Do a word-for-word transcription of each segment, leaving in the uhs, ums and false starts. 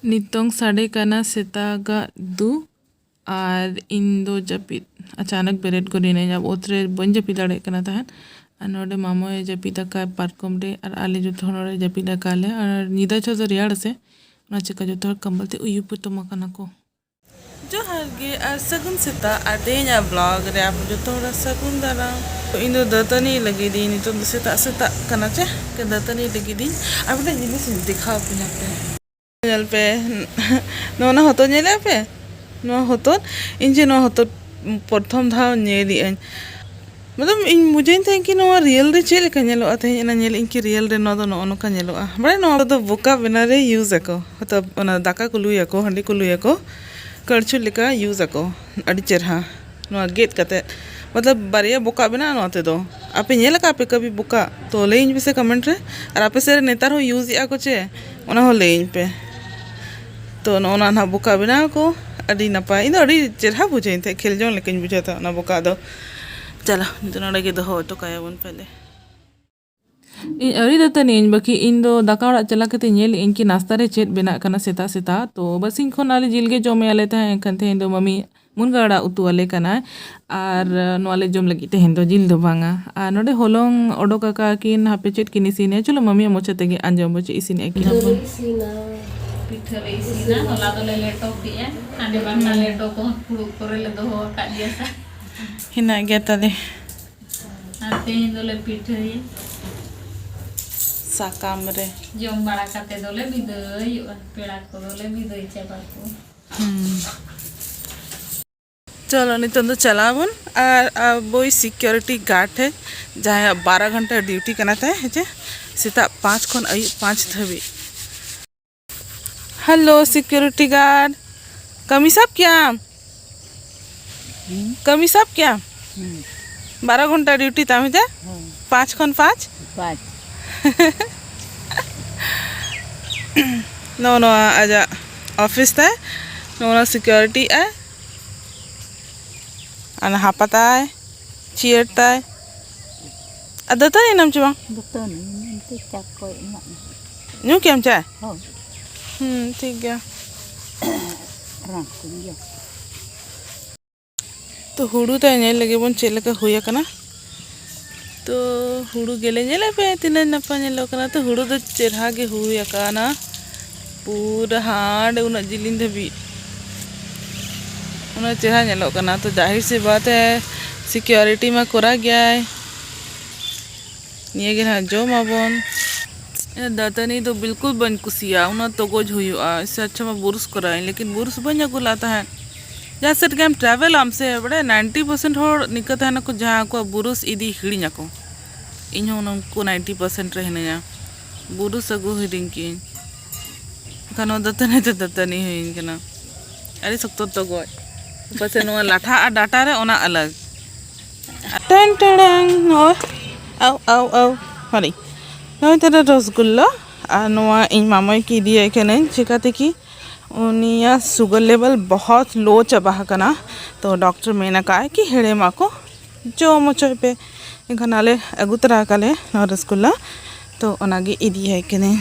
ᱱᱤᱛᱚᱝ ᱥᱟᱰᱮ ᱠᱟᱱᱟ ᱥᱮᱛᱟᱜᱟᱜ ᱫᱩ, ᱟᱨ ᱤᱧ ᱫᱚ ᱡᱟᱹᱯᱤᱫ ᱟᱪᱟᱱᱟᱠ ᱵᱮᱨᱮᱫ ᱜᱚᱫ ᱮᱱᱟᱹᱧ᱾ ᱟᱵ ᱚᱛ ᱨᱮ ᱵᱟᱹᱧ ᱡᱟᱹᱯᱤᱫ ᱫᱟᱲᱮᱭᱟᱜ ᱠᱟᱱᱟ ᱛᱟᱦᱮᱸᱫ᱾ ᱟᱨ ᱱᱚᱰᱮ ᱢᱟᱢᱚᱭ ᱡᱟᱹᱯᱤᱫ ᱟᱠᱟᱫ ᱯᱟᱨᱠᱚᱢ ᱨᱮ, ᱟᱨ ᱟᱞᱮ ᱡᱚᱛᱚ ᱦᱚᱲ ᱱᱚᱰᱮ ᱡᱟᱹᱯᱤᱫ ᱟᱠᱟᱫ ᱞᱮ᱾ ᱟᱨ ᱧᱤᱫᱟᱹ ᱪᱷᱚ ᱫᱚ ᱨᱮᱭᱟᱲ ᱥᱮ, ᱚᱱᱟ ᱪᱤᱠᱟ ᱡᱚᱛᱚ ᱦᱚᱲ ᱠᱟᱢᱵᱚᱞ ᱛᱮ ᱩᱭᱩ ᱯᱚᱴᱚᱢ ᱟᱠᱟᱱᱟ ᱠᱚ᱾ ᱡᱚᱦᱟᱨ ᱜᱮ ᱟᱨ ᱥᱟᱹᱜᱩᱱ ᱥᱮᱛᱟᱜ ᱟᱨ ᱛᱮᱦᱮᱧᱟᱜ vlog ᱨᱮ ᱟᱯᱮ ᱡᱚᱛᱚ ᱦᱚᱲ ᱥᱟᱹᱜᱩᱱ ᱫᱟᱨᱟᱢ᱾ ᱤᱧ ᱫᱚ ᱫᱟᱹᱛᱟᱹᱱᱤ ᱞᱟᱹᱜᱤᱫ ᱤᱧ, ᱱᱤᱛᱚᱜ ᱫᱚ ᱥᱮᱛᱟᱜ ᱥᱮᱛᱟᱜ ᱠᱟᱱᱟ ᱪᱮ, ᱫᱟᱹᱛᱟᱹᱱᱤ ᱞᱟᱹᱜᱤᱫ ᱤᱧ᱾ ᱟᱨ ᱢᱤᱫᱴᱮᱱ ᱡᱤᱱᱤᱥ ᱤᱧ ᱫᱮᱠᱷᱟᱣ ᱟᱯᱮᱭᱟ ᱯᱮ᱾ ᱧᱮᱞ ᱯᱮ, ᱱᱚᱣᱟ ᱦᱚᱛᱚᱫ ᱧᱮᱞᱮᱫᱼᱟ ᱯᱮ? ᱱᱚᱣᱟ ᱦᱚᱛᱚᱫ, ᱤᱧ ᱡᱮ ᱱᱚᱣᱟ ᱦᱚᱛᱚᱫ ᱯᱨᱚᱛᱷᱚᱢ ᱫᱷᱟᱣ ᱧᱮᱞᱮᱫ ᱟᱹᱧ, ᱢᱚᱛᱞᱚᱵ ᱤᱧ ᱵᱩᱡᱷᱟᱹᱣ ᱛᱟᱦᱮᱸ ᱠᱤ ᱱᱚᱣᱟ real ᱨᱮ ᱪᱮᱫ ᱞᱮᱠᱟ ᱧᱮᱞᱚᱜᱼᱟ᱾ ᱛᱮᱦᱮᱧ ᱚᱱᱟ ᱧᱮᱞᱮᱫ ᱟᱹᱧ ᱠᱤ real ᱨᱮ ᱱᱚᱣᱟ ᱫᱚ ᱱᱚᱜᱼᱚ ᱱᱚᱝᱠᱟ ᱧᱮᱞᱚᱜᱼᱟ᱾ ᱵᱟᱲᱟᱭ, ᱱᱚᱣᱟ ᱫᱚ ᱵᱚᱠᱟ ᱵᱮᱱᱟᱣ ᱨᱮ use ᱟᱠᱚ, ᱦᱚᱛᱚᱫ ᱚᱱᱟ ᱫᱟᱠᱟ ᱠᱚ ᱞᱩᱭᱟᱠᱚ, ᱦᱟᱺᱰᱤ ᱠᱚ ᱞᱩᱭᱟᱠᱚ, ᱠᱟᱹᱲᱪᱩ ᱞᱮᱠᱟ use ᱟᱠᱚ᱾ ᱟᱹᱰᱤ ᱪᱮᱨᱦᱟ ᱱᱚᱣᱟ ᱜᱮᱫ ᱠᱟᱛᱮᱫ, ᱢᱚᱛᱞᱚᱵ ᱵᱟᱨᱭᱟ ᱵᱚᱠᱟ ᱵᱮᱱᱟᱜᱼᱟ ᱱᱚᱣᱟ ᱛᱮᱫᱚ᱾ ᱟᱯᱮ ᱧᱮᱞ ᱟᱠᱟᱫ ᱯᱮ ᱠᱟᱹᱵᱷᱤ ᱵᱚᱠᱟ? ᱛᱚ ᱞᱟᱹᱭᱟᱹᱧ ᱯᱮᱥᱮ comment ᱨᱮ᱾ ᱟᱨ ᱟᱯᱮ ᱥᱮᱫ ᱨᱮ ᱱᱮᱛᱟᱨ ᱦᱚᱸ use ᱮᱫᱼᱟ ᱠᱚ ᱪᱮ, ᱚᱱᱟ ᱦᱚᱸ ᱞᱟᱹᱭᱟᱹᱧ ᱯᱮ᱾ ᱛᱚ ᱱᱚᱜᱼᱚ ᱱᱟ ᱱᱟᱦᱟᱜ ᱵᱚᱠᱟ ᱵᱮᱱᱟᱣ ᱠᱚ, ᱟᱹᱰᱤ ᱱᱟᱯᱟᱭ᱾ ᱤᱧ ᱫᱚ ᱟᱹᱰᱤ ᱪᱮᱨᱦᱟ ᱵᱩᱡᱷᱟᱹᱣᱟᱹᱧ ᱛᱟᱦᱮᱸᱫ, ᱠᱷᱮᱞ ᱡᱚᱝ ᱞᱮᱠᱟᱧ ᱵᱩᱡᱷᱟᱹᱣ ᱛᱟᱦᱮᱸᱫ ᱚᱱᱟ ᱵᱚᱠᱟ ᱫᱚ᱾ ᱪᱟᱞᱟᱣ, ᱱᱤᱛᱚᱜ ᱱᱚᱰᱮ ᱜᱮ ᱫᱚᱦᱚ ᱦᱚᱴᱚ ᱠᱟᱭᱟᱵᱚᱱ ᱯᱮᱦᱞᱮ᱾ ᱤᱧ ᱟᱹᱣᱨᱤ ᱫᱟᱹᱛᱟᱹᱱᱤ ᱟᱹᱧ ᱵᱟᱹᱠᱤ, ᱤᱧ ᱫᱚ ᱫᱟᱠᱟ ᱚᱲᱟᱜ ᱪᱟᱞᱟᱣ ᱠᱟᱛᱮ ᱧᱮᱞ ᱟᱹᱧ ᱠᱤ ᱱᱟᱥᱛᱟ ᱨᱮ ᱪᱮᱫ ᱵᱮᱱᱟᱜ ᱠᱟᱱᱟ ᱥᱮᱛᱟᱜ ᱥᱮᱛᱟᱜ᱾ ᱛᱚ ᱵᱟᱹᱥᱤᱧ ᱠᱷᱚᱱ ᱟᱞᱮ ᱡᱤᱞ ᱜᱮ ᱡᱚᱢᱮᱜᱼᱟ ᱞᱮ ᱛᱟᱦᱮᱸᱫ, ᱮᱱᱠᱷᱟᱱ ᱛᱮᱦᱮᱧ ᱫᱚ ᱢᱟᱹᱢᱤ ᱢᱩᱱᱜᱟᱹ ᱟᱲᱟᱜ ᱩᱛᱩ ᱟᱞᱮ ᱠᱟᱱᱟᱭ᱾ ᱟᱨ ᱱᱚᱣᱟ ᱞᱮ ᱡᱚᱢ ᱞᱟᱹᱜᱤᱫ ᱛᱮᱦᱮᱧ ᱫᱚ ᱡᱤᱞ ᱫᱚ ᱵᱟᱝᱟ᱾ ᱟᱨ ᱱᱚᱰᱮ ᱦᱚᱞᱚᱝ ᱚᱰᱚᱠ ᱟᱠᱟᱫ ᱠᱤᱱ, ᱦᱟᱯᱮ ᱪᱮᱫ ᱠᱤᱱ ᱤᱥᱤᱱᱮᱜᱼᱟ᱾ ᱪᱚᱞᱚ ᱢᱟᱹᱢᱤᱭᱟᱜ ᱢᱚᱪᱟ ᱛᱮᱜᱮ ᱟᱸᱡᱚᱢ ᱵᱚ ᱪᱮᱫ ᱤᱥᱤᱱᱮᱜᱼᱟ ᱠᱤᱱ᱾ ᱯᱤᱴᱷᱟᱹ ᱞᱮ ᱤᱥᱤᱱᱟ᱾ ᱯᱤᱴᱷᱟᱹ ᱞᱮ ᱤᱥᱤᱱᱟ᱾ ᱦᱚᱞᱟ ᱫᱚᱞᱮ ᱞᱮᱴᱚ ᱠᱮᱜᱼᱟ᱾ ᱦᱟᱸᱰᱮ ᱵᱟᱝᱠᱷᱟᱱ ᱞᱮᱴᱚ ᱠᱚᱦᱚᱸ ᱯᱷᱩᱲᱩᱜ ᱠᱚᱨᱮ ᱞᱮ ᱫᱚᱦᱚ ᱟᱠᱟᱫ ᱜᱮᱭᱟ ᱥᱮ᱾ ᱦᱮᱱᱟᱜ ᱜᱮᱭᱟ ᱛᱟᱞᱮ᱾ ᱟᱨ ᱛᱮᱦᱮᱧ ᱫᱚᱞᱮ ᱯᱤᱴᱷᱟᱹᱭᱟ᱾ ᱥᱟᱠᱟᱢ ᱨᱮ᱾ ᱡᱚᱢ ᱵᱟᱲᱟ ᱠᱟᱛᱮ ᱫᱚᱞᱮ ᱵᱤᱫᱟᱹᱭᱚᱜᱼᱟ᱾ ᱯᱮᱲᱟ ᱠᱚᱫᱚᱞᱮ ᱵᱤᱫᱟᱹᱭ ᱪᱟᱵᱟ ᱠᱚᱣᱟ᱾ ᱦᱩᱸ᱾ ᱪᱚᱞᱚ, ᱱᱤᱛᱚᱝ ᱫᱚ ᱪᱟᱞᱟᱣ ᱟᱵᱚᱱ ᱟᱨ ᱟᱵᱚᱭ security guard ᱴᱷᱮᱱ, ᱡᱟᱦᱟᱸᱭᱟᱜ ᱵᱟᱨᱚ ᱜᱷᱚᱱᱴᱟ duty ᱠᱟᱱᱟ ᱛᱟᱭ, ᱦᱮᱸ ᱪᱮ? ᱥᱮᱛᱟᱜ ᱯᱟᱸᱪ ᱠᱷᱚᱱ ᱟᱹᱭᱩᱵ ᱯᱟᱸᱪ ᱫᱷᱟᱹᱵᱤᱡ᱾ Hello, security guard. ᱠᱟᱹᱢᱤ ᱥᱟᱵ ᱠᱮᱜᱼᱟᱢ? ᱦᱩᱸ᱾ ᱠᱟᱹᱢᱤ ᱥᱟᱵ ᱠᱮᱜᱼᱟᱢ? ᱦᱩᱸ᱾ ᱵᱟᱨᱚ ᱜᱷᱚᱱᱴᱟ duty ᱛᱟᱢ, ᱦᱮᱸ ᱪᱮ? ᱦᱩᱸ᱾ ᱯᱟᱸᱪ ᱠᱷᱚᱱ ᱯᱟᱸᱪ? ᱯᱟᱸᱪ᱾ ᱱᱚᱜᱼᱚ ᱱᱚᱣᱟ ᱟᱡᱟᱜ office ᱛᱟᱭ, ᱱᱚᱜᱼᱚ ᱱᱚᱣᱟ security ᱟᱭ᱾ ᱟᱨ ᱦᱟᱯᱟ ᱛᱟᱭ, chair ᱛᱟᱭ᱾ ᱟᱨ ᱫᱟᱹᱛᱟᱹᱱᱤ ᱮᱱᱟᱢ ᱪᱮ ᱵᱟᱝ? ᱫᱟᱹᱛᱟᱹᱱᱤ ᱮᱱᱟᱢ ᱪᱮ, ᱪᱟ ᱠᱚᱭ ᱮᱢᱟᱜ ᱢᱮ᱾ ᱧᱩ ᱠᱮᱜᱼᱟᱢ ᱪᱟ? ᱦᱳᱭ᱾ ᱦᱩᱸ, ᱴᱷᱤᱠ ᱜᱮᱭᱟ᱾ ᱛᱚ ᱦᱩᱲᱩ ᱛᱟᱭ ᱧᱮᱞ ᱞᱮᱜᱮ ᱵᱚᱱ ᱪᱮᱫ ᱞᱮᱠᱟ ᱦᱩᱭ ᱟᱠᱟᱱᱟ᱾ ᱛᱚ ᱦᱩᱲᱩ ᱜᱮᱞᱮ ᱧᱮᱞᱮᱫ ᱯᱮ ᱛᱤᱱᱟᱹᱜ ᱱᱟᱯᱟᱭ ᱧᱮᱞᱚᱜ ᱠᱟᱱᱟ᱾ ᱛᱚ ᱦᱩᱲᱩ ᱫᱚ ᱪᱮᱨᱦᱟ ᱜᱮ ᱦᱩᱭ ᱟᱠᱟᱱᱟ, ᱯᱩᱨᱟᱹ ᱦᱟᱸᱰᱮ ᱩᱱᱟᱹᱜ ᱡᱤᱞᱤᱧ ᱫᱷᱟᱹᱵᱤᱡ ᱩᱱᱟᱹᱜ ᱪᱮᱨᱦᱟ ᱧᱮᱞᱚᱜ ᱠᱟᱱᱟ᱾ ᱛᱚ ᱡᱟᱦᱤᱨ ᱥᱮ ᱵᱟᱛ ᱦᱮ, ᱥᱤᱠᱤᱭᱩᱨᱤᱴᱤ ᱢᱟ ᱠᱚᱨᱟᱣ ᱜᱮᱭᱟᱭ᱾ ᱱᱤᱭᱟᱹ ᱜᱮ ᱱᱟᱦᱟᱜ ᱡᱚᱢ ᱟᱵᱚᱱ᱾ ᱮ, ᱫᱟᱹᱛᱟᱹᱱᱤ ᱫᱚ ᱵᱤᱞᱠᱩᱞ ᱵᱟᱹᱧ ᱠᱩᱥᱤᱭᱟᱜᱼᱟ, ᱩᱱᱟᱹᱜ ᱛᱚᱜᱚᱡ ᱦᱩᱭᱩᱜᱼᱟ᱾ ᱤᱥᱮ ᱟᱪᱪᱷᱟ ᱢᱟ ᱵᱩᱨᱩᱥ ᱠᱚᱨᱟᱣᱟᱹᱧ, ᱞᱮᱠᱤᱱ ᱵᱩᱨᱩᱥ ᱵᱟᱹᱧ ᱟᱹᱜᱩ ᱞᱮᱫ ᱛᱟᱦᱮᱸᱫ᱾ ᱡᱟᱦᱟᱸ ᱥᱮᱫ ᱜᱮᱢ ᱴᱨᱟᱵᱷᱮᱞᱟᱢ ᱥᱮ, ᱵᱟᱲᱟᱭ, ᱱᱟᱭᱤᱱᱴᱤ ᱯᱟᱨᱥᱮᱱᱴ ᱦᱚᱲ ᱱᱤᱝᱠᱟᱹ ᱛᱟᱦᱮᱱᱟᱠᱚ, ᱡᱟᱦᱟᱸ ᱟᱠᱚᱣᱟᱜ ᱵᱩᱨᱩᱥ ᱤᱫᱤ ᱦᱤᱲᱤᱧ ᱟᱠᱚ᱾ ᱤᱧ ᱦᱚᱸ ᱩᱱᱠᱩ ᱱᱟᱭᱤᱱᱴᱤ ᱯᱟᱨᱥᱮᱱᱴ ᱨᱮ ᱦᱤᱱᱟᱹᱧᱟ, ᱵᱩᱨᱩᱥ ᱟᱹᱜᱩ ᱦᱤᱲᱤᱧ ᱠᱤᱧ᱾ ᱮᱱᱠᱷᱟᱱ ᱱᱚᱣᱟ ᱫᱟᱹᱛᱟᱹᱱᱤ ᱛᱮ ᱫᱟᱹᱛᱟᱹᱱᱤ ᱦᱩᱭᱤᱧ ᱠᱟᱱᱟ, ᱟᱹᱰᱤ ᱥᱚᱠᱛᱚ ᱛᱚᱜᱚᱡ᱾ ᱯᱟᱥᱮ ᱱᱚᱣᱟ ᱞᱟᱴᱷᱟ ᱟᱨ ᱰᱟᱴᱟ ᱨᱮ ᱚᱱᱟ ᱟᱞᱟᱜᱽ᱾ ᱴᱮᱱ ᱴᱮᱲᱮᱝ, ᱱᱚᱜᱼᱚᱭ, ᱟᱣ, ᱟᱣ, ᱟᱣ, ᱦᱟᱹᱨᱤ᱾ ᱱᱚᱜᱼᱚᱭ ᱛᱟᱦᱞᱮ ᱨᱚᱥᱜᱩᱞᱞᱟ, ᱟᱨ ᱱᱚᱣᱟ ᱤᱧ ᱢᱟᱢᱟᱭ ᱠᱤᱫᱤᱭᱟᱭ ᱠᱟᱹᱱᱟᱹᱧ, ᱪᱤᱠᱟᱹᱛᱮ ᱠᱤ ᱩᱱᱤᱭᱟᱜ ᱥᱩᱜᱟᱨ ᱞᱮᱵᱮᱞ ᱵᱚᱦᱚᱛ ᱞᱳ ᱪᱟᱵᱟ ᱟᱠᱟᱱᱟ᱾ ᱛᱚ ᱰᱚᱠᱴᱚᱨ ᱢᱮᱱ ᱟᱠᱟᱫᱼᱟᱭ ᱠᱤ ᱦᱮᱲᱮᱢᱟᱜ ᱠᱚ ᱡᱚᱢ ᱦᱚᱪᱚᱭ ᱯᱮ᱾ ᱮᱱᱠᱷᱟᱱ ᱟᱞᱮ ᱟᱹᱜᱩ ᱛᱚᱨᱟ ᱟᱠᱟᱫ ᱞᱮ ᱱᱚᱣᱟ ᱨᱚᱥᱜᱩᱞᱞᱟ, ᱛᱚ ᱚᱱᱟᱜᱮ ᱤᱫᱤᱭᱟᱭ ᱠᱟᱹᱱᱟᱹᱧ᱾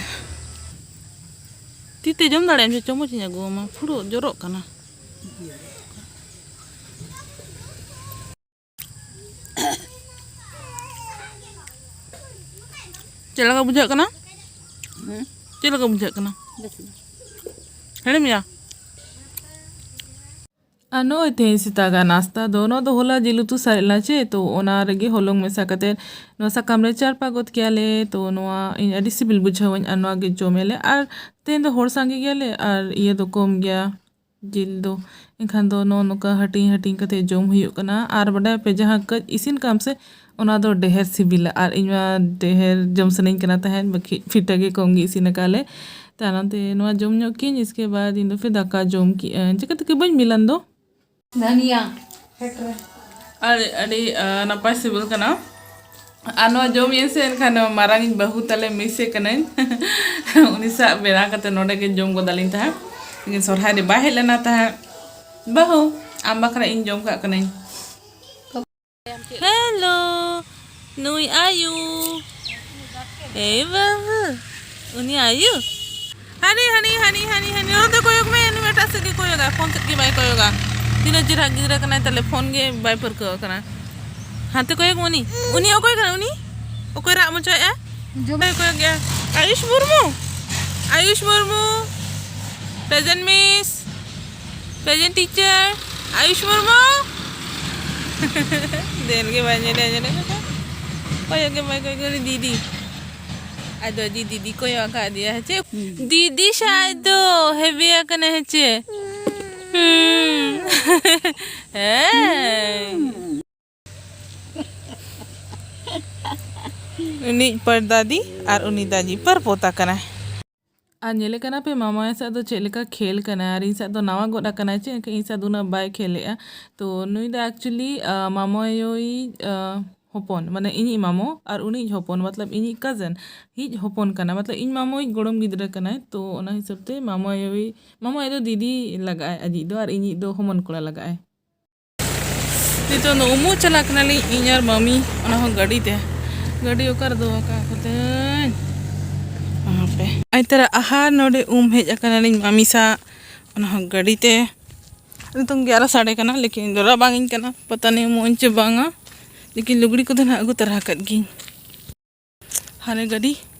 ᱛᱤ ᱛᱮ ᱡᱚᱢ ᱫᱟᱲᱮᱭᱟᱜ ᱟᱢ ᱥᱮ ᱪᱟᱢᱚᱪ ᱤᱧ ᱟᱹᱜᱩ ᱟᱢᱟ? ᱯᱷᱩᱲᱩᱜ ᱡᱚᱨᱚᱜ ᱠᱟᱱᱟ᱾ ᱪᱮᱫ ᱞᱮᱠᱟ ᱵᱩᱡᱷᱟᱹᱜ ᱠᱟᱱᱟ? ᱦᱮᱸ? ᱪᱮᱫ ᱞᱮᱠᱟ ᱵᱩᱡᱷᱟᱹᱜ ᱠᱟᱱᱟ? ᱵᱮᱥ ᱜᱮ᱾ ᱦᱮᱲᱮᱢ ᱜᱮᱭᱟ? ᱟᱨ ᱱᱚᱜᱼᱚᱭ ᱛᱮᱦᱮᱧ ᱥᱮᱛᱟᱜᱟᱜ ᱱᱟᱥᱛᱟ ᱫᱚ, ᱱᱚᱣᱟ ᱫᱚ ᱦᱚᱞᱟ ᱡᱤᱞ ᱩᱛᱩ ᱥᱟᱨᱮᱡ ᱞᱮᱱᱟ ᱪᱮ, ᱛᱚ ᱚᱱᱟ ᱨᱮᱜᱮ ᱦᱚᱞᱚᱝ ᱢᱮᱥᱟ ᱠᱟᱛᱮ ᱱᱚᱣᱟ ᱥᱟᱠᱟᱢ ᱨᱮ ᱪᱟᱨᱯᱟ ᱜᱚᱫ ᱠᱮᱭᱟᱞᱮ᱾ ᱛᱚ ᱱᱚᱣᱟ ᱤᱧ ᱟᱹᱰᱤ ᱥᱤᱵᱤᱞ ᱵᱩᱡᱷᱟᱹᱣᱟᱹᱧ, ᱟᱨ ᱱᱚᱣᱟ ᱜᱮ ᱡᱚᱢᱮᱞᱮ᱾ ᱟᱨ ᱛᱮᱦᱮᱧ ᱫᱚ ᱦᱚᱲ ᱥᱟᱸᱜᱮ ᱜᱮᱭᱟᱞᱮ, ᱟᱨ ᱤᱭᱟᱹ ᱫᱚ ᱠᱚᱢ ᱜᱮᱭᱟ ᱡᱤᱞ ᱫᱚ, ᱮᱱᱠᱷᱟᱱ ᱫᱚ ᱱᱚᱜᱼᱚ ᱱᱚᱝᱠᱟ ᱦᱟᱹᱴᱤᱧ ᱦᱟᱹᱴᱤᱧ ᱠᱟᱛᱮ ᱡᱚᱢ ᱦᱩᱭᱩᱜ ᱠᱟᱱᱟ᱾ ᱟᱨ ᱵᱟᱰᱟᱭ ᱯᱮ, ᱡᱟᱦᱟᱸ ᱠᱟᱹᱡ ᱤᱥᱤᱱ ᱠᱟᱜ ᱟᱢ ᱥᱮ, ᱚᱱᱟ ᱫᱚ ᱰᱷᱮᱨ ᱥᱤᱵᱤᱞᱟ᱾ ᱟᱨ ᱤᱧ ᱢᱟ ᱰᱷᱮᱨ ᱡᱚᱢ ᱥᱟᱱᱟᱧ ᱠᱟᱱᱟ ᱛᱟᱦᱮᱸᱫ, ᱵᱟᱠᱷᱤᱡ ᱯᱷᱤᱴᱟᱹ ᱜᱮ ᱠᱚᱢ ᱜᱮ ᱤᱥᱤᱱ ᱟᱠᱟᱫ ᱞᱮ᱾ ᱛᱟᱭᱱᱚᱢ ᱛᱮ ᱱᱚᱣᱟ ᱡᱚᱢ ᱧᱚᱜ ᱠᱤᱧ, ᱤᱥᱠᱮ ᱵᱟᱫ ᱤᱧ ᱫᱚ ᱯᱷᱤᱨ ᱫᱟᱠᱟ ᱡᱚᱢ ᱠᱮᱜᱼᱟᱹᱧ᱾ ᱪᱤᱠᱟᱹ ᱛᱮᱜᱮ ᱵᱟᱹᱧ ᱢᱤᱞᱟᱱ ᱫᱚ᱾ ᱫᱷᱟᱱᱤᱭᱟ᱾ ᱟᱹᱰᱤ, ᱟᱹᱰᱤ, ᱟ, ᱱᱟᱯᱟᱭ ᱥᱤᱵᱤᱞ ᱠᱟᱱᱟ᱾ ᱟᱨ ᱱᱚᱣᱟ ᱡᱚᱢ ᱤᱭᱟᱹ ᱥᱮ ᱮᱱᱠᱷᱟᱱ ᱢᱟᱨᱟᱝ ᱤᱧ ᱵᱟᱹᱦᱩ ᱛᱟᱞᱮ ᱢᱤᱥᱮ ᱠᱟᱹᱱᱟᱹᱧ᱾ ᱩᱱᱤ ᱥᱟᱶ ᱵᱮᱱᱟᱣ ᱠᱟᱛᱮ ᱱᱚᱰᱮ ᱜᱮ ᱡᱚᱢ ᱜᱚᱫᱟᱞᱤᱧ ᱛᱟᱦᱮᱸᱫ᱾ ᱞᱮᱠᱤᱱ ᱥᱚᱨᱦᱟᱭ ᱨᱮ ᱵᱟᱭ ᱦᱮᱡ ᱞᱮᱱᱟ ᱛᱟᱦᱮᱸᱫ᱾ ᱵᱟᱹᱦᱩ, ᱟᱢ ᱵᱟᱠᱷᱨᱟ ᱤᱧ ᱡᱚᱢ ᱠᱟᱜ ᱠᱟᱹᱱᱟᱹᱧ᱾ ᱦᱮᱞᱳ, ᱱᱩᱭ ᱟᱭᱩ᱾ ᱮᱭ ᱵᱟᱹᱵᱩ, ᱩᱱᱤ ᱟᱭᱩ᱾ ᱦᱟᱹᱱᱤ ᱦᱟᱹᱱᱤ ᱦᱟᱹᱱᱤ ᱦᱟᱹᱱᱤ ᱦᱟᱹᱱᱤ ᱱᱚᱛᱮ ᱠᱚᱭᱚᱜ ᱢᱮ, ᱩᱱᱤ ᱢᱟ ᱮᱴᱟᱜ ᱥᱮᱫ ᱜᱮ ᱠᱚᱭᱚᱜᱟ, ᱯᱷᱳᱱ ᱥᱮᱫ ᱜᱮ ᱵᱟᱭ ᱠᱚᱭᱚᱜᱟ᱾ ᱛᱤᱱᱟᱹᱜ ᱪᱮᱦᱨᱟ ᱜᱤᱫᱽᱨᱟᱹ ᱠᱟᱱᱟᱭ, ᱛᱟᱦᱞᱮ ᱯᱷᱳᱱ ᱜᱮ ᱵᱟᱭ ᱯᱟᱹᱨᱠᱟᱹᱣ ᱠᱟᱱᱟ᱾ ᱦᱟᱱᱛᱮ ᱠᱚᱭᱚᱜ ᱢᱮ, ᱩᱱᱤ ᱩᱱᱤ ᱚᱠᱚᱭ ᱠᱟᱱᱟ? ᱩᱱᱤ ᱚᱠᱚᱭ ᱨᱟᱜ ᱢᱚᱪᱚᱭᱮᱫᱼᱟ? ᱡᱚᱢ- ᱵᱟᱭ ᱠᱚᱭᱚᱜ ᱜᱮᱭᱟ᱾ ᱟᱭᱩᱥ Murmu, ᱟᱭᱩᱥ Murmu, present miss, present teacher, ᱟᱭᱩᱥ Murmu. ᱫᱮᱱ ᱜᱮ ᱵᱟᱭ ᱧᱮᱞᱮ, ᱧᱮᱞᱮ ᱠᱟᱱᱟ᱾ ᱠᱚᱭᱚᱜ ᱜᱮ ᱵᱟᱭ ᱠᱚᱭᱚᱜ ᱜᱮ, ᱩᱱᱤ ᱫᱤᱫᱤ᱾ ᱟᱫᱚ ᱡᱤ ᱫᱤᱫᱤ ᱠᱚᱭᱚᱜ ᱟᱠᱟᱫᱮᱭᱟ ᱪᱮ? ᱦᱩᱸ᱾ ᱫᱤᱫᱤ ᱥᱟᱭ ᱫᱚ ᱦᱮᱵᱮ ᱟᱠᱟᱱᱟ ᱦᱮᱸ ᱪᱮ? ᱦᱩᱸ᱾ ᱦᱮᱸ᱾ ᱩᱱᱤ ᱯᱟᱨ ᱫᱟᱫᱤ ᱟᱨ ᱩᱱᱤ ᱫᱟᱡᱤ ᱯᱟᱨ ᱯᱚᱛᱟ ᱠᱟᱱᱟᱭ᱾ ᱟᱨ ᱧᱮᱞᱮ ᱠᱟᱱᱟ ᱯᱮ ᱢᱟᱢᱟᱭ ᱥᱟᱜ ᱫᱚ ᱪᱮᱫ ᱞᱮᱠᱟ ᱠᱷᱮᱞ ᱠᱟᱱᱟᱭ, ᱟᱨ ᱤᱧ ᱥᱟᱜ ᱫᱚ ᱱᱟᱣᱟ ᱜᱚᱫ ᱟᱠᱟᱱᱟᱭ ᱪᱮ, ᱮᱱᱠᱷᱟᱱ ᱤᱧ ᱥᱟᱜ ᱫᱚ ᱩᱱᱟᱹᱜ ᱵᱟᱭ ᱠᱷᱮᱞᱮᱜᱼᱟ᱾ ᱛᱚ ᱱᱩᱭ ᱫᱚ actually, ᱟ, ᱢᱟᱢᱚᱭᱳᱭᱤᱡ, ᱟ, ᱦᱚᱯᱚᱱ, ᱢᱟᱱᱮ ᱤᱧᱤᱡ ᱢᱟᱢᱚ ᱟᱨ ᱩᱱᱤᱭᱤᱡ ᱦᱚᱯᱚᱱ, ᱢᱚᱛᱞᱚᱵ ᱤᱧᱤᱡ cousin ᱤᱡ ᱦᱚᱯᱚᱱ ᱠᱟᱱᱟ, ᱢᱚᱛᱞᱚᱵ ᱤᱧ ᱢᱟᱢᱚᱭᱤᱡ ᱜᱚᱲᱚᱢ ᱜᱤᱫᱽᱨᱟᱹ ᱠᱟᱱᱟᱭ᱾ ᱛᱚ ᱚᱱᱟ ᱦᱤᱥᱟᱹᱵ ᱛᱮ ᱢᱟᱢᱚᱭᱳᱭᱤᱡ, ᱢᱟᱢᱚᱭᱤᱡ ᱫᱚ ᱫᱤᱫᱤ ᱞᱟᱜᱟᱜᱼᱟᱭ ᱟᱡᱤᱡ ᱫᱚ, ᱟᱨ ᱤᱧᱤᱡ ᱫᱚ ᱦᱚᱢᱚᱱ ᱠᱚᱲᱟ ᱞᱟᱜᱟᱜᱼᱟᱭ᱾ ᱱᱤᱛᱚᱜ ᱫᱚ ᱩᱢᱩᱜ ᱪᱟᱞᱟᱜ ᱠᱟᱱᱟᱞᱤᱧ ᱤᱧ ᱟᱨ ᱢᱟᱢᱤ, ᱚᱱᱟ ᱦᱚᱸ ᱜᱟᱹᱰᱤ ᱛᱮ᱾ ᱜᱟᱹᱰᱤ ᱚᱠᱟᱨᱮ ᱫᱚᱦᱚ ᱠᱟᱜ ᱠᱚᱛᱮᱧ? ᱦᱟᱯᱮ᱾ ᱟᱭ ᱛᱟᱨᱟ ᱟᱦᱟᱨ ᱱᱚᱰᱮ ᱩᱢ ᱦᱮᱡ ᱟᱠᱟᱱᱟᱞᱤᱧ ᱢᱟᱢᱤ ᱥᱟᱜ, ᱚᱱᱟ ᱦᱚᱸ ᱜᱟᱹᱰᱤ ᱛᱮ᱾ ᱱᱤᱛᱚᱝ ᱜᱮ ᱟᱨᱚ ᱥᱟᱰᱮ ᱠᱟᱱᱟ, ᱞᱮᱠᱤᱱ ᱤᱧ ᱫᱚ ᱨᱟᱵᱟᱝ ᱤᱧ ᱠᱟᱱᱟ, ᱯᱟᱛᱟ ᱱᱤᱭᱟᱹ ᱩᱢᱩᱜ ᱟᱹᱧ ᱪᱮ ᱵᱟᱝᱟ᱾ ᱞᱮᱠᱤᱱ ᱞᱩᱜᱽᱲᱤ ᱠᱚᱫᱚ ᱱᱟᱦᱟᱜ ᱟᱹᱜᱩ ᱛᱟᱨᱟ ᱟᱠᱟᱫ ᱜᱤᱭᱟᱹᱧ᱾ ᱦᱟᱱᱮ ᱜᱟᱹᱰᱤ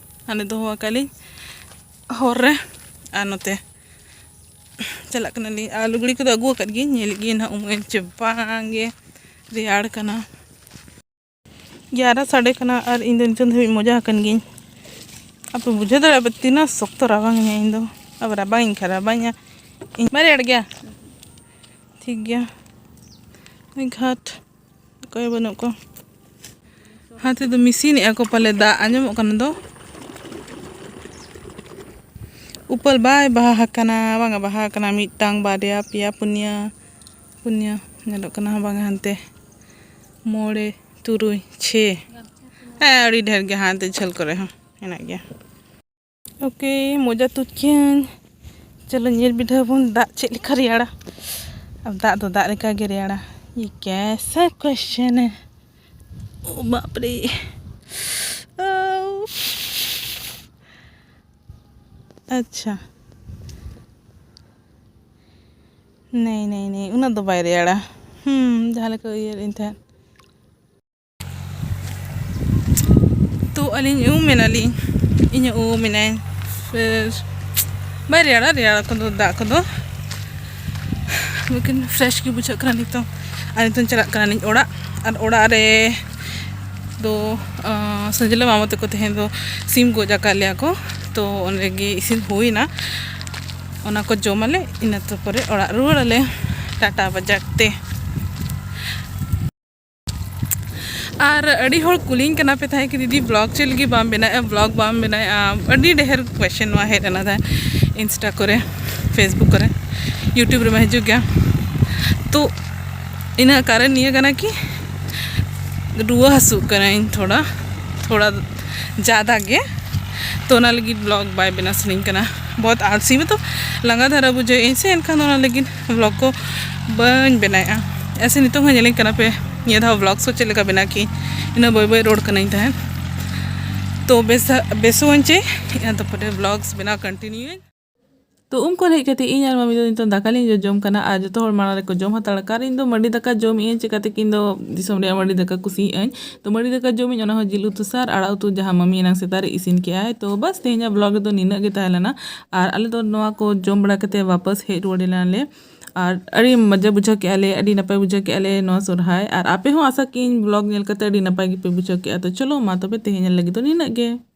ᱦᱟᱱᱮ ᱫᱚᱦᱚ ᱟᱠᱟᱫ ᱞᱤᱧ ᱦᱚᱨ ᱨᱮ, ᱟᱨ ᱱᱚᱛᱮ ᱪᱟᱞᱟᱜ ᱠᱟᱱᱟᱞᱤᱧ᱾ ᱟᱨ ᱞᱩᱜᱽᱲᱤ ᱠᱚᱫᱚ ᱟᱹᱜᱩ ᱟᱠᱟᱫ ᱜᱤᱭᱟᱹᱧ, ᱧᱮᱞᱮᱫ ᱜᱤᱭᱟᱹᱧ ᱱᱟᱦᱟᱜ ᱩᱢᱩᱜ ᱟᱹᱧ ᱪᱮ ᱵᱟᱝ ᱜᱮ ᱨᱮᱭᱟᱲ ᱠᱟᱱᱟ᱾ ᱜᱮᱭᱟᱨᱟ ᱥᱟᱰᱮ ᱠᱟᱱᱟ ᱟᱨ ᱤᱧ ᱫᱚ ᱱᱤᱛᱚᱝ ᱫᱷᱟᱹᱵᱤᱡ ᱢᱚᱡᱟ ᱟᱠᱟᱱ ᱜᱤᱭᱟᱹᱧ᱾ ᱟᱯᱮ ᱵᱩᱡᱷᱟᱹᱣ ᱫᱟᱲᱮᱭᱟᱜᱼᱟ ᱯᱮ ᱛᱤᱱᱟᱹᱜ ᱥᱚᱠᱛᱚ ᱨᱟᱵᱟᱝ ᱤᱧᱟ ᱤᱧ ᱫᱚ? ᱟᱵᱟᱨ ᱨᱟᱵᱟᱝ ᱤᱧ ᱠᱷᱟᱱ ᱨᱟᱵᱟᱝ ᱤᱧᱟ᱾ ᱤᱧ ᱢᱟ ᱨᱮᱭᱟᱲ ᱜᱮᱭᱟ᱾ ᱴᱷᱤᱠ ᱜᱮᱭᱟ᱾ ᱱᱩᱭ ᱜᱷᱟᱴ ᱚᱠᱚᱭ ᱵᱟᱹᱱᱩᱜ ᱠᱚ᱾ ᱦᱟᱱᱛᱮ ᱫᱚ ᱢᱮᱥᱤᱱᱮᱜᱼᱟ ᱠᱚ ᱯᱟᱞᱮ, ᱫᱟᱜ ᱟᱸᱡᱚᱢᱚᱜ ᱠᱟᱱᱟ ᱫᱚ᱾ ᱩᱯᱟᱹᱞ ᱵᱟᱭ ᱵᱟᱦᱟ ᱟᱠᱟᱱᱟ, ᱵᱟᱝᱟ ᱵᱟᱦᱟ ᱟᱠᱟᱱᱟ, ᱢᱤᱫᱴᱟᱝ, ᱵᱟᱨᱭᱟ, ᱯᱮᱭᱟ, ᱯᱩᱱᱭᱟ, ᱯᱩᱱᱭᱟ ᱧᱮᱞᱚᱜ ᱠᱟᱱᱟ, ᱵᱟᱝᱟ ᱦᱟᱱᱛᱮ ᱢᱚᱬᱮ, ᱛᱩᱨᱩᱭ, ᱪᱷᱮ᱾ ᱦᱮᱸ, ᱟᱹᱰᱤ ᱰᱷᱮᱨ ᱜᱮ ᱦᱟᱱᱛᱮ ᱡᱷᱟᱹᱞ ᱠᱚᱨᱮ ᱦᱚᱸ ᱦᱮᱱᱟᱜ ᱜᱮᱭᱟ᱾ ᱳᱠᱮ, ᱢᱚᱡᱟ ᱛᱩᱫ ᱠᱤᱭᱟᱹᱧ᱾ ᱪᱚᱞᱚ ᱧᱮᱞ ᱵᱤᱰᱟᱹᱣ ᱵᱚᱱ ᱫᱟᱜ ᱪᱮᱫ ᱞᱮᱠᱟ ᱨᱮᱭᱟᱲᱟ᱾ ᱟᱨ ᱫᱟᱜ ᱫᱚ ᱫᱟᱜ ᱞᱮᱠᱟ ᱜᱮ ᱨᱮᱭᱟᱲᱟ᱾ ᱭᱮ ᱠᱮᱥᱟ ᱠᱚᱥᱪᱮᱱ ᱦᱮ? ᱳ ᱵᱟᱯ ᱨᱮ᱾ ᱟᱣ᱾ ᱟᱪᱪᱷᱟ᱾ ᱱᱮᱭ ᱱᱮᱭ ᱱᱮᱭ, ᱩᱱᱟᱹᱜ ᱫᱚ ᱵᱟᱭ ᱨᱮᱭᱟᱲᱟ᱾ ᱦᱩᱸ, ᱡᱟᱦᱟᱸ ᱞᱮᱠᱟ ᱩᱭᱦᱟᱹᱨ ᱤᱧ ᱛᱟᱦᱮᱸᱫ᱾ ᱛᱚ ᱟᱹᱞᱤᱧ ᱩᱢ ᱮᱱᱟᱞᱤᱧ, ᱤᱧ ᱩᱢ ᱮᱱᱟᱹᱧ, ᱯᱷᱤᱨ ᱵᱟᱭ ᱨᱮᱭᱟᱲᱟ, ᱨᱮᱭᱟᱲ ᱠᱚᱫᱚ ᱫᱟᱜ ᱠᱚᱫᱚ, ᱞᱮᱠᱤᱱ ᱯᱷᱨᱮᱥ ᱜᱮ ᱵᱩᱡᱷᱟᱹᱜ ᱠᱟᱱᱟ ᱱᱤᱛᱚᱝ᱾ ᱟᱨ ᱱᱤᱛᱚᱝ ᱪᱟᱞᱟᱜ ᱠᱟᱱᱟᱞᱤᱧ ᱚᱲᱟᱜ, ᱟᱨ ᱚᱲᱟᱜ ᱨᱮ ᱫᱚ ᱟᱸ, ᱥᱟᱹᱡᱽᱞᱟᱹ ᱢᱟᱢᱚ ᱛᱟᱠᱚ ᱛᱮᱦᱮᱧ ᱫᱚ ᱥᱤᱢ ᱜᱚᱡ ᱟᱠᱟᱫ ᱞᱮᱭᱟ ᱠᱚ, ᱛᱚ ᱚᱸᱰᱮ ᱜᱮ ᱤᱥᱤᱱ ᱦᱩᱭᱱᱟ, ᱚᱱᱟ ᱠᱚ ᱡᱚᱢᱟᱞᱮ, ᱤᱱᱟᱹ ᱛᱟᱨᱯᱚᱨᱮ ᱚᱲᱟᱜ ᱨᱩᱣᱟᱹᱲᱟᱞᱮ ᱴᱟᱴᱟ ᱵᱟᱡᱟᱨ ᱛᱮ᱾ ᱟᱨ ᱟᱹᱰᱤ ᱦᱚᱲ ᱠᱩᱞᱤᱧ ᱠᱟᱱᱟ ᱯᱮ ᱛᱟᱦᱮᱸᱫ ᱠᱤ, "ᱫᱤᱫᱤ, ᱵᱞᱚᱜ ᱪᱮᱫ ᱞᱟᱹᱜᱤᱫ ᱵᱟᱢ ᱵᱮᱱᱟᱣᱮᱫᱼᱟ, ᱵᱞᱚᱜ ᱵᱟᱢ ᱵᱮᱱᱟᱣᱮᱫᱼᱟ?" ᱟᱹᱰᱤ ᱰᱷᱮᱨ ᱠᱚᱭᱮᱥᱪᱮᱱ ᱱᱚᱣᱟ ᱦᱮᱡ ᱞᱮᱱᱟ ᱛᱟᱦᱮᱸᱫ, ᱤᱱᱥᱴᱟ ᱠᱚᱨᱮ, ᱯᱷᱮᱥᱵᱩᱠ ᱠᱚᱨᱮ, ᱭᱩᱴᱩᱵᱽ ᱨᱮᱢᱟ ᱦᱤᱡᱩᱜ ᱜᱮᱭᱟ᱾ ᱛᱚ ᱤᱱᱟᱹ ᱠᱟᱨᱚᱱ ᱱᱤᱭᱟᱹ ᱠᱟᱱᱟ ᱠᱤ ᱨᱩᱣᱟᱹ ᱦᱟᱹᱥᱩᱜ ᱠᱟᱹᱱᱟᱹᱧ ᱛᱷᱚᱲᱟ, ᱛᱷᱚᱲᱟ ᱡᱟᱫᱟ ᱜᱮ, ᱛᱚ ᱚᱱᱟ ᱞᱟᱹᱜᱤᱫ ᱵᱞᱚᱜ ᱵᱟᱭ ᱵᱮᱱᱟᱣ ᱥᱟᱱᱟᱧ ᱠᱟᱱᱟ᱾ ᱵᱚᱦᱩᱛ ᱟᱞᱥᱤ ᱢᱚᱛᱞᱚᱵ ᱞᱟᱸᱜᱟ ᱫᱷᱟᱨᱟ ᱵᱩᱡᱷᱟᱹᱣᱮᱫ ᱟᱹᱧ ᱥᱮ, ᱮᱱᱠᱷᱟᱱ ᱫᱚ ᱚᱱᱟ ᱞᱟᱹᱜᱤᱫ ᱵᱞᱚᱜ ᱠᱚ ᱵᱟᱹᱧ ᱵᱮᱱᱟᱣᱮᱫᱼᱟ᱾ ᱮᱥᱮ ᱱᱤᱛᱚᱝ ᱦᱚᱸ ᱧᱮᱞᱤᱧ ᱠᱟᱱᱟ ᱯᱮ, ᱱᱤᱭᱟᱹ ᱫᱷᱟᱣ ᱵᱞᱚᱜ ᱥᱚ ᱪᱮᱫ ᱞᱮᱠᱟ ᱵᱮᱱᱟᱣ ᱠᱤ, ᱤᱱᱟᱹ ᱵᱟᱹᱭ ᱵᱟᱹᱭ ᱨᱚᱲ ᱠᱟᱹᱱᱟᱹᱧ ᱛᱟᱦᱮᱸᱫ᱾ ᱛᱚ ᱵᱮᱥ, ᱵᱮᱥᱚᱜ ᱟᱹᱧ ᱪᱮ, ᱤᱱᱟᱹ ᱛᱟᱨᱯᱚᱨᱮ ᱵᱞᱚᱜᱥ ᱵᱮᱱᱟᱣ ᱠᱚᱱᱴᱤᱱᱤᱭᱩ ᱟᱹᱧ᱾ ᱛᱚ ᱩᱢ ᱠᱷᱚᱱ ᱦᱮᱡ ᱠᱟᱛᱮ ᱤᱧ ᱟᱨ ᱢᱟᱢᱤ ᱫᱚ ᱱᱤᱛᱚᱝ ᱫᱟᱠᱟ ᱞᱤᱧ ᱡᱚᱡᱚᱢ ᱠᱟᱱᱟ, ᱟᱨ ᱡᱚᱛᱚ ᱦᱚᱲ ᱢᱟᱲᱟᱝ ᱨᱮᱠᱚ ᱡᱚᱢ ᱦᱟᱛᱟᱲ ᱠᱟᱜᱼᱟ᱾ ᱟᱨ ᱤᱧ ᱫᱚ ᱢᱟᱹᱰᱤ ᱫᱟᱠᱟ ᱡᱚᱢ ᱤᱧ, ᱪᱤᱠᱟᱹᱛᱮ ᱠᱤ ᱤᱧ ᱫᱚ ᱫᱤᱥᱚᱢ ᱨᱮᱭᱟᱜ ᱢᱟᱹᱰᱤ ᱫᱟᱠᱟ ᱠᱩᱥᱤᱭᱟᱜ ᱟᱹᱧ᱾ ᱛᱚ ᱢᱟᱹᱰᱤ ᱫᱟᱠᱟ ᱡᱚᱢ ᱤᱧ, ᱚᱱᱟ ᱦᱚᱸ ᱡᱤᱞ ᱩᱛᱩ ᱥᱟᱨ ᱟᱲᱟᱜ ᱩᱛᱩ, ᱡᱟᱦᱟᱸ ᱢᱟᱢᱤ ᱮᱱᱟᱝ ᱥᱮᱛᱟᱜ ᱨᱮ ᱤᱥᱤᱱ ᱠᱮᱜᱼᱟᱭ᱾ ᱛᱚ ᱵᱟᱥ, ᱛᱮᱦᱮᱧᱟᱜ ᱵᱞᱚᱜ ᱨᱮᱫᱚ ᱱᱤᱱᱟᱹᱜ ᱜᱮ ᱛᱟᱦᱮᱸ ᱞᱮᱱᱟ᱾ ᱟᱨ ᱟᱞᱮ ᱫᱚ ᱱᱚᱣᱟ ᱠᱚ ᱡᱚᱢ ᱵᱟᱲᱟ ᱠᱟᱛᱮ ᱣᱟᱯᱟᱥ ᱦᱮᱡ ᱨᱩᱣᱟᱹᱲ ᱮᱱᱟᱞᱮ᱾ ᱟᱨ ᱟᱹᱰᱤ ᱢᱚᱡᱟ ᱵᱩᱡᱷᱟᱹᱣ ᱠᱮᱜᱼᱟ ᱞᱮ, ᱟᱹᱰᱤ ᱱᱟᱯᱟᱭ ᱵᱩᱡᱷᱟᱹᱣ ᱠᱮᱜᱼᱟ ᱞᱮ ᱱᱚᱣᱟ ᱥᱚᱨᱦᱟᱭ᱾ ᱟᱨ ᱟᱯᱮ ᱦᱚᱸ ᱟᱥᱟ ᱠᱮᱜᱼᱟᱹᱧ ᱵᱞᱚᱜ ᱧᱮᱞ ᱠᱟᱛᱮ ᱟᱹᱰᱤ ᱱᱟᱯᱟᱭ ᱜᱮᱯᱮ ᱵᱩᱡᱷᱟᱹᱣ ᱠᱮᱜᱼᱟ᱾ ᱛᱚ ᱪᱚᱞᱚ ᱢᱟ ᱛᱚᱵᱮ ᱛᱮᱦᱮᱧ ᱞᱟᱹᱜᱤᱫ ᱫᱚ ᱱᱤᱱᱟᱹᱜ ᱜᱮ᱾